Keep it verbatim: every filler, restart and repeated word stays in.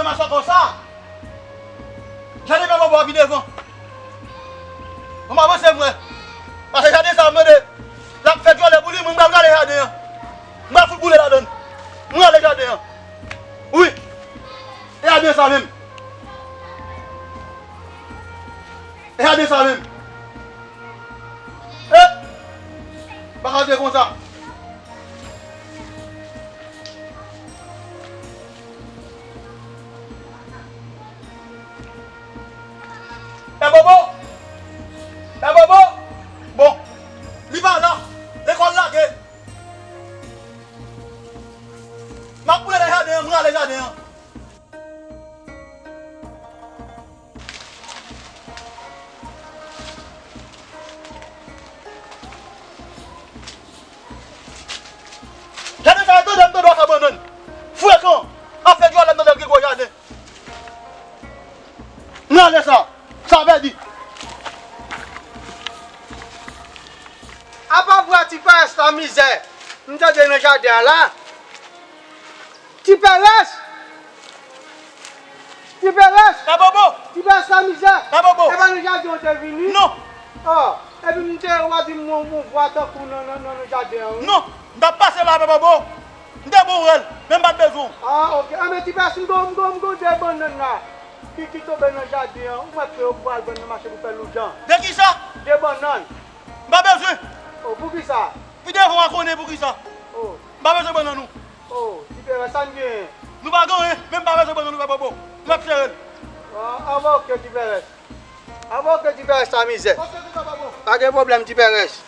Mache konsa. Jaden Pè Bobo a pi devan. Bon, m avanse, m wè. Paske jaden sa, m mande, l ap fè djòlè pou li, mwen, m pral rale jaden an. M pral fout boule ladan l. M rale jaden an. Wi. E jaden sa menm. E jaden sa menm. E! Pa ka fè konsa. Pè Bobo! Pè Bobo! Bon, li pa la. Lekòl lage. M ap boule nan jaden an, m rale jaden an. Jaden sa, tande, m tande w ak bannann. Frekan! Afè djòlè, m tande l gen gwo jaden. M rale sa. Sa pèdi. Apa vwa ti pès la mizè. M tande nan jaden an la. Ti Pèrès! Ti Pèrès! Pè Bobo! Ti Pèrès la mizè! Pè Bobo! E pa nan jaden w te vini? Non! Oh, epi m te wè di m yon, yon vwa tankou nan, nan, nan, nan jaden an, wi. Non! M t ap pase la, Pè Bobo! M te bon wè l, men m pa t bezwen w. Ah, ok. Ah, men Ti Pèrès, m gon, m gon, m gon de bannann la ki, ki tonbe nan jaden an. Ou mèt fè yo pou al vann nan mache pou fè loujan. De kisa? De bannann. M pa bezwen. Oh, poukisa? Pi devan w a konnen poukisa. Oh. M pa bezwen bannann ou. Oh, Ti Pèrès, sa n genyen? Nou pa gen anyen, men m pa bezwen bannann ou, Pè Bobo. M ap sere l. Ah, ah, bon, ok, Ti Pèrès. Ah, bon, ok, Ti Pèrès, sa mizè. Ok, Ti Pè Bobo. Pa gen pwoblèm, Ti Pèrès.